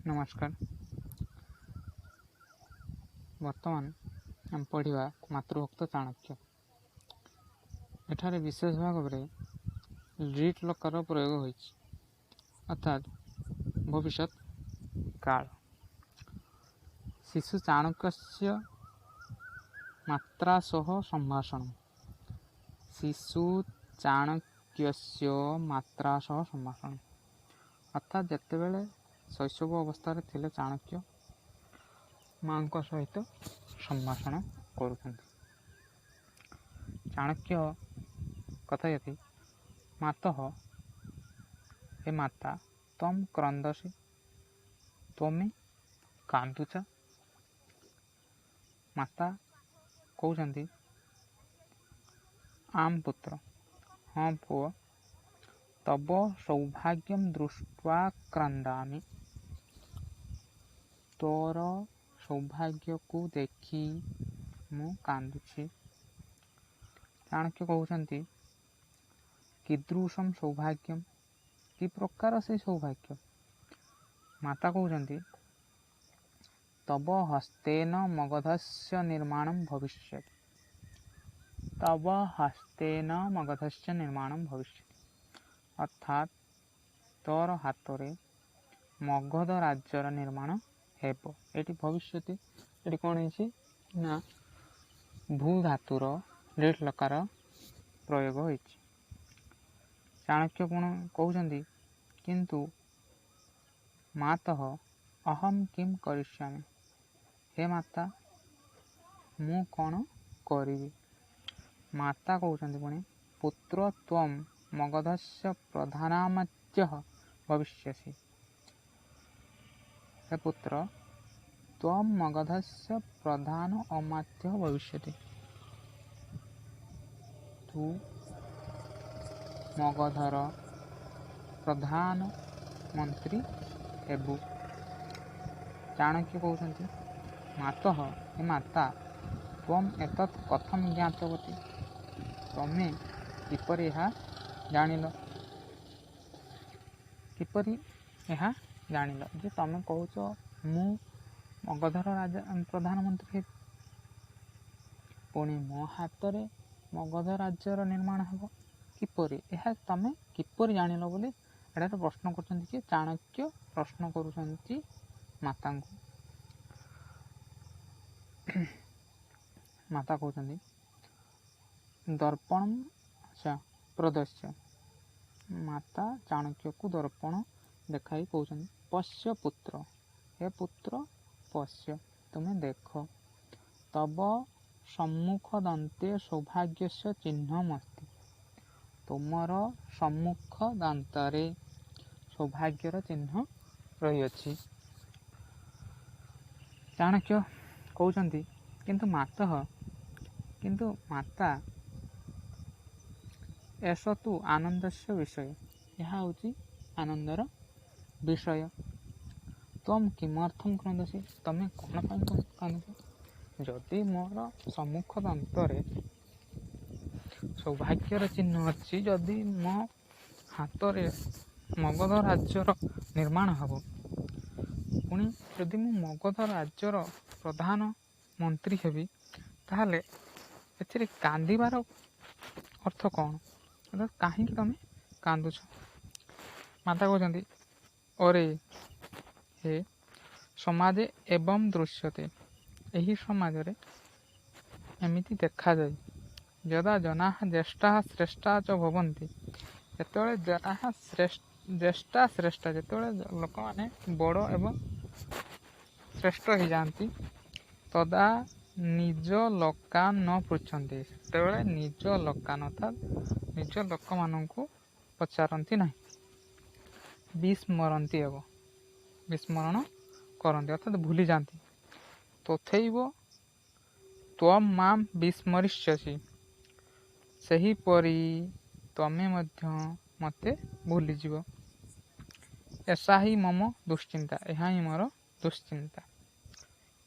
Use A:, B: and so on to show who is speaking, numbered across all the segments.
A: ନମସ୍କାର। ବର୍ତ୍ତମାନ ଆମେ ପଢ଼ିବା ମାତୃଭକ୍ତ ଚାଣକ୍ୟ। ଏଠାରେ ବିଶେଷ ଭାବରେ ଲିଟ୍ ଲକାର ପ୍ରୟୋଗ ହୋଇଛି, ଅର୍ଥାତ୍ ଭବିଷ୍ୟତ କାଳ। ଶିଶୁ ଚାଣକ୍ୟସ୍ୟ ମାତ୍ରା ସହ ସମ୍ଭାଷଣ। ଶିଶୁ ଚାଣକ୍ୟସ୍ୟ ମାତ୍ରା ସହ ସମ୍ଭାଷଣ, ଅର୍ଥାତ୍ ଯେତେବେଳେ ଶୈଶବ ଅବସ୍ଥାରେ ଥିଲେ ଚାଣକ୍ୟ, ମାଙ୍କ ସହିତ ସମ୍ଭାଷଣ କରୁଛନ୍ତି। ଚାଣକ୍ୟ କଥୟତି, ମାତଃ, ହେ ମାତା, ତ୍ୱಂ କ୍ରନ୍ଦସି, ତୁମେ କାନ୍ଦୁଛ। ମାତା କହୁଛନ୍ତି, ଆମ୍ ପୁତ୍ର, ହଁ ପୁଅ, ତବ ସୌଭାଗ୍ୟಂ ଦୃଷ୍ଟ୍ୱା କ୍ରନ୍ଦାମି, ତୋର ସୌଭାଗ୍ୟକୁ ଦେଖି ମୁଁ କାନ୍ଦୁଛି। ଚାଣକ୍ୟ କହୁଛନ୍ତି, କୀଦୃଶಂ ସୌଭାଗ୍ୟମ, କି ପ୍ରକାର ସେ ସୌଭାଗ୍ୟ? ମାତା କହୁଛନ୍ତି, ତବ ହସ୍ତେନ ମଗଧସ୍ୟ ନିର୍ମାଣಂ ଭବିଷ୍ୟତି। ତବ ହସ୍ତେନ ମଗଧସ୍ୟ ନିର୍ମାଣಂ ଭବିଷ୍ୟତି, ଅର୍ଥାତ୍ ତୋର ହାତରେ ମଗଧ ରାଜ୍ୟର ନିର୍ମାଣ ହେବ। ଏଠି ଭବିଷ୍ୟତି, ଏଠି କ'ଣ ହେଇଛି ନା ଭୂ ଧାତୁର ଲିଟ୍ ଲକାର ପ୍ରୟୋଗ ହୋଇଛି। ଚାଣକ୍ୟ କ'ଣ କହୁଛନ୍ତି? କିନ୍ତୁ ମାତଃ, ଅହಂ କିମ୍ କରିଷ୍ୟାମି, ହେ ମାତା, ମୁଁ କ'ଣ କରିବି? ମାତା କହୁଛନ୍ତି ପୁଣି, ପୁତ୍ର ତ୍ୱಂ ମଗଧସ୍ୟ ପ୍ରଧାନାମାତ୍ୟ ଭବିଷ୍ୟସି, ହେ ପୁତ୍ର, ତ୍ୱಂ ମଗଧସ୍ୟ ପ୍ରଧାନ ଅମାତ୍ୟ ଭବିଷ୍ୟତି, ତୁ ମଗଧର ପ୍ରଧାନ ମନ୍ତ୍ରୀ ହେବୁ। ଚାଣକ୍ୟ କହୁଛନ୍ତି, ମାତଃ, ହେ ମାତା, ତ୍ୱಂ ଏତତ୍ କଥಂ ଜ୍ଞାତବତୀ, ତମେ କିପରି ଏହା ଜାଣିଲ? କିପରି ଏହା ଜାଣିଲ ଯେ ତମେ କହୁଛ ମୁଁ ମଗଧର ରାଜା ପ୍ରଧାନମନ୍ତ୍ରୀ ହେବି, ପୁଣି ମୋ ହାତରେ ମଗଧ ରାଜ୍ୟର ନିର୍ମାଣ ହେବ କିପରି? ଏହା ତମେ କିପରି ଜାଣିଲ ବୋଲି ଏଠାରେ ପ୍ରଶ୍ନ କରୁଛନ୍ତି କି ଚାଣକ୍ୟ ପ୍ରଶ୍ନ କରୁଛନ୍ତି ମାତାଙ୍କୁ। ମାତା କହୁଛନ୍ତି, ଦର୍ପଣ ଆଚ୍ଛା ପ୍ରଦର୍ଶ୍ୟ। ମାତା ଚାଣକ୍ୟକୁ ଦର୍ପଣ ଦେଖାଇ କହୁଛନ୍ତି, ପଶ୍ୟ ପୁତ୍ର, ହେ ପୁତ୍ର, ପଶ୍ୟ, ତୁମେ ଦେଖ, ତବ ସମ୍ମୁଖ ଦନ୍ତେ ସୌଭାଗ୍ୟସ୍ୟ ଚିହ୍ନମସ୍ତି, ତୁମର ସମ୍ମୁଖ ଦାନ୍ତରେ ସୌଭାଗ୍ୟର ଚିହ୍ନ ରହିଅଛି। ଚାଣକ୍ୟ କହୁଛନ୍ତି, କିନ୍ତୁ ମାତଃ, କିନ୍ତୁ ମାତା, ଏସ ତୁ ଆନନ୍ଦସ୍ୟ ବିଷୟ, ଏହା ହେଉଛି ଆନନ୍ଦର ବିଷୟ। ତ୍ୱಂ କିମର୍ଥಂ କ୍ରନ୍ଦସି, ତମେ କ'ଣ ପାଇଁ କାନ୍ଦୁଛ? ଯଦି ମୋର ସମ୍ମୁଖ ଦାନ୍ତରେ ସୌଭାଗ୍ୟର ଚିହ୍ନ ଅଛି, ଯଦି ମୋ ହାତରେ ମଗଧ ରାଜ୍ୟର ନିର୍ମାଣ ହେବ, ପୁଣି ଯଦି ମୁଁ ମଗଧ ରାଜ୍ୟର ପ୍ରଧାନ ମନ୍ତ୍ରୀ ହେବି, ତାହେଲେ ଏଥିରେ କାନ୍ଦିବାର ଅର୍ଥ କ'ଣ? କାହିଁକି ତମେ କାନ୍ଦୁଛ? ମାତା କହୁଛନ୍ତି, ଅରେ ହେ, ସମାଜେ ଏବଂ ଦୃଶ୍ୟତେ, ଏହି ସମାଜରେ ଏମିତି ଦେଖାଯାଏ, ଯଦା ଜନାଃ ଜ୍ୟେଷ୍ଠାଃ ଶ୍ରେଷ୍ଠା ଚ ଭବନ୍ତି, ଯେତେବେଳେ ଜନାଃ ଜ୍ୟେଷ୍ଠା ଶ୍ରେଷ୍ଠା, ଯେତେବେଳେ ଲୋକମାନେ ବଡ଼ ଏବଂ ଶ୍ରେଷ୍ଠ ହେଇଯାଆନ୍ତି, ତଦା ନିଜ ଲୋକାନ ନ ପୃଚ୍ଛନ୍ତି, ସେତେବେଳେ ନିଜ ଲୋକାନ ଅର୍ଥାତ୍ ନିଜ ଲୋକମାନଙ୍କୁ ପଚାରନ୍ତି ନାହିଁ, ବିସ୍ମରନ୍ତି ହେବ, ବିସ୍ମରଣ କରନ୍ତି ଅର୍ଥାତ୍ ଭୁଲି ଯାଆନ୍ତି। ତଥୈବ ତ୍ୱം ମାମ୍ ବିସ୍ମରିଷ୍ୟସି, ସେହିପରି ତମେ ମଧ୍ୟ ମୋତେ ଭୁଲିଯିବ। ଏସା ହି ମମ ଦୁଶ୍ଚିନ୍ତା, ଏହା ହିଁ ମୋର ଦୁଶ୍ଚିନ୍ତା।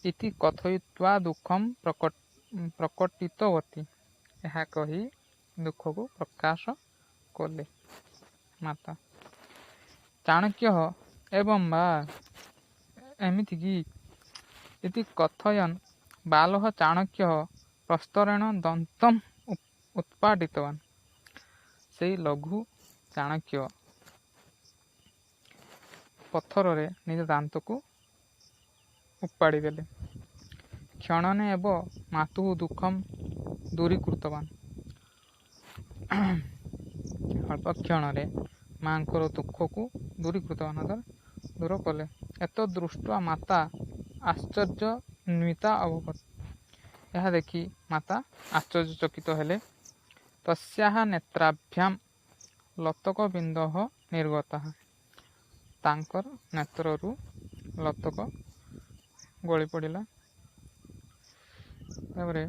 A: ଇତି କଥୟିତ୍ୱା ଦୁଃଖം ପ୍ରକଟିତବତୀ, ଏହା କହି ଦୁଃଖକୁ ପ୍ରକାଶ କଲେ ମାତା। ଚାଣକ୍ୟ ଏବଂ ବା, ଏମିତି କି? ଇତି କଥୟନ୍ ବାଲଃ ଚାଣକ୍ୟ ପ୍ରସ୍ତରେଣ ଦନ୍ତମ୍ ଉତ୍ପାଟିତବାନ। ସେଇ ଲଘୁ ଚାଣକ୍ୟ ପଥରରେ ନିଜ ଦାନ୍ତକୁ ଉପାଡ଼ି ଦେଲେ। କ୍ଷଣନେ ଏବ ମାତୁଃ ଦୁଃଖମ୍ ଦୂରୀକୃତବାନ। ଅଳ୍ପ କ୍ଷଣରେ ମାଙ୍କର ଦୁଃଖକୁ ଦୂରୀକୃତବାନ ଅର୍ଥାତ୍ ଦୂର କଲେ। ଏତ ଦୃଷ୍ଟ୍ୱା ମାତା ଆଶ୍ଚର୍ଯ୍ୟାନ୍ୱିତା ଅଭବତ୍। ଏହା ଦେଖି ମାତା ଆଶ୍ଚର୍ଯ୍ୟଚକିତ ହେଲେ। ତସ୍ୟାଃ ନେତ୍ରାଭ୍ୟାମ୍ ଲତକବିନ୍ଦୋଃ ନିର୍ଗତାଃ। ତାଙ୍କର ନେତ୍ରରୁ ଲତକ ଗଳି ପଡ଼ିଲା। ତାପରେ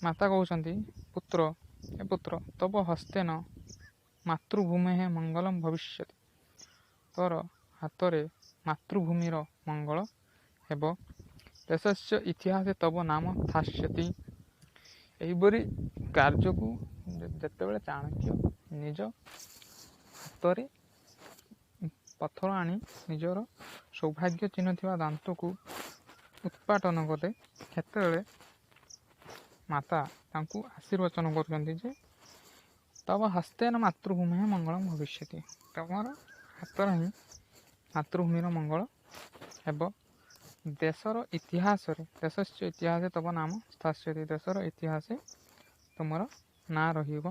A: ମାତା କହୁଛନ୍ତି, ପୁତ୍ର, ଏ ପୁତ୍ର, ତବ ହସ୍ତେନ ମାତୃଭୂମେଃ ମଙ୍ଗଳମ୍ ଭବିଷ୍ୟତି। ତୋର ହାତରେ ମାତୃଭୂମିର ମଙ୍ଗଳ ହେବ। ଦେଶସ୍ୟ ଇତିହାସେ ତବ ନାମ ସ୍ଥାସ୍ୟତି। ଏହିପରି କାର୍ଯ୍ୟକୁ ଯେତେବେଳେ ଚାଣକ୍ୟ ନିଜ ହାତରେ ପଥର ଆଣି ନିଜର ସୌଭାଗ୍ୟ ଚିହ୍ନ ଥିବା ଦାନ୍ତକୁ ଉତ୍ପାଟନ କଲେ, ସେତେବେଳେ ମାତା ତାଙ୍କୁ ଆଶୀର୍ବଚନ କରୁଛନ୍ତି ଯେ ତବ ହସ୍ତେନ ମାତୃଭୂମି ମଙ୍ଗଳಂ ଭବିଷ୍ୟତି। ତମର ହାତରେ ହିଁ ମାତୃଭୂମିର ମଙ୍ଗଳ ହେବ। ଦେଶର ଇତିହାସରେ, ଦେଶସ୍ୟ ଇତିହାସେ ତବ ନାମ ସ୍ଥାସ୍ୟତି। ଦେଶର ଇତିହାସେ ତୁମର ନାଁ ରହିବ।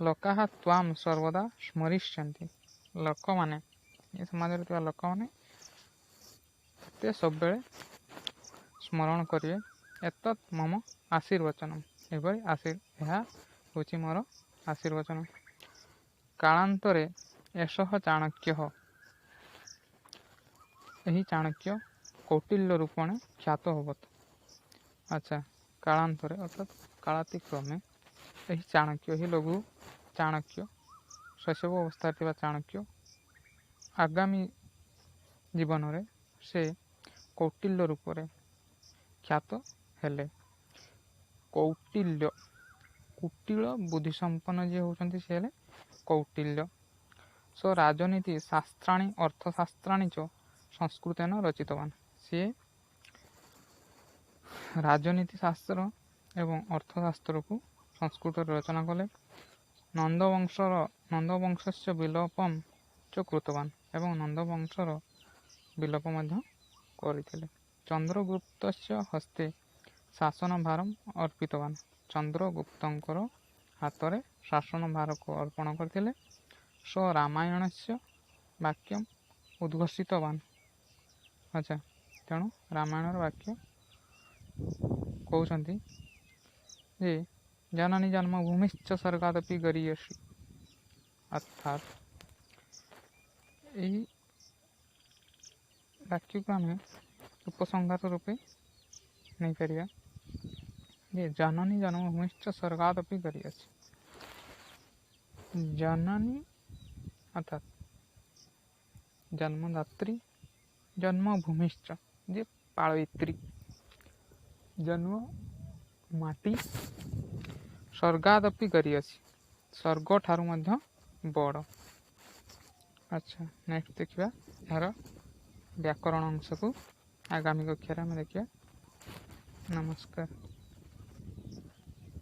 A: ଲୋକାଃ ତ୍ୱାମ୍ ସର୍ବଦା ସ୍ମରିଷ୍ୟନ୍ତି। ଲୋକମାନେ, ଏ ସମାଜରେ ଥିବା ଲୋକମାନେ ଏତେ ସବୁବେଳେ ସ୍ମରଣ କରିବେ। ଏତତ୍ ମମ ଆଶୀର୍ବଚନମ୍। ଏହିପରି ଏହା ହେଉଛି ମୋର ଆଶୀର୍ବଚନ। କାଳାନ୍ତରେ ଏଷଃ ଚାଣକ୍ୟଃ। ଏହି ଚାଣକ୍ୟ କୌଟିଲ୍ୟ ରୂପଣେ ଖ୍ୟାତ ଅଭବତ୍। ଆଚ୍ଛା, କାଳାନ୍ତରେ ଅର୍ଥାତ୍ କାଳାତିକ୍ରମେ ଏହି ଚାଣକ୍ୟ, ଏହି ଲଘୁ ଚାଣକ୍ୟ, ଶୈଶବ ଅବସ୍ଥାରେ ଥିବା ଚାଣକ୍ୟ ଆଗାମୀ ଜୀବନରେ ସେ କୌଟିଲ୍ୟ ରୂପରେ ଖ୍ୟାତ ହେଲେ। କୌଟିଲ୍ୟ, କୁଟିଳ ବୁଦ୍ଧି ସମ୍ପନ୍ନ ଯିଏ ହେଉଛନ୍ତି ସେ ହେଲେ କୌଟିଲ୍ୟ। ସ ରାଜନୀତି ଶାସ୍ତ୍ରାଣୀ ଅର୍ଥଶାସ୍ତ୍ରାଣୀ ଚ ସଂସ୍କୃତେନ ରଚିତବାନ। ସିଏ ରାଜନୀତି ଶାସ୍ତ୍ର ଏବଂ ଅର୍ଥଶାସ୍ତ୍ରକୁ ସଂସ୍କୃତରେ ରଚନା କଲେ। ନନ୍ଦବଂଶସ୍ୟ ବିଲୋପମ୍ ଚ କୃତବାନ। ଏବଂ ନନ୍ଦବଂଶର ବିଲୋପ ମଧ୍ୟ କରିଥିଲେ। ଚନ୍ଦ୍ରଗୁପ୍ତସ୍ୟ ହସ୍ତେ ଶାସନ ଭାରମ୍ ଅର୍ପିତବାନ। ଚନ୍ଦ୍ରଗୁପ୍ତଙ୍କର ହାତରେ ଶାସନ ଭାରକୁ ଅର୍ପଣ କରିଥିଲେ। ସ ରାମାୟଣସ୍ୟ ବାକ୍ୟମ୍ ଉଦ୍ଘୋଷିତବାନ। ଆଚ୍ଛା, ତେଣୁ ରାମାୟଣର ବାକ୍ୟ କହୁଛନ୍ତି ଯେ ଜନନୀ ଜନ୍ମଭୂମିଶ୍ଚ ସ୍ୱର୍ଗାଦପି ଗରୀୟସୀ। ଅର୍ଥାତ୍ ଏହି ବାକ୍ୟକୁ ଆମେ ଉପସଂହାର ରୂପେ ନେଇପାରିବା ଯେ ଜନନୀ ଜନ୍ମଭୂମିଶ୍ଚ ସ୍ୱର୍ଗାଦପି ଗରୀୟସୀ। ଜନନୀ ଅର୍ଥାତ୍ ଜନ୍ମଦାତ୍ରୀ, ଜନ୍ମଭୂମିଶ୍ଚ ଯେ ପାଳୟିତ୍ରୀ, ଜନ୍ମ ମାଟି, ସ୍ୱର୍ଗାଦପି ଗରୀୟସୀ, ସ୍ୱର୍ଗ ଠାରୁ ମଧ୍ୟ ବଡ଼। ଆଚ୍ଛା, ନେକ୍ସଟ ଦେଖିବା ଏହାର ବ୍ୟାକରଣ ଅଂଶକୁ ଆଗାମୀ କକ୍ଷାରେ ଆମେ ଦେଖିବା। ନମସ୍କାର।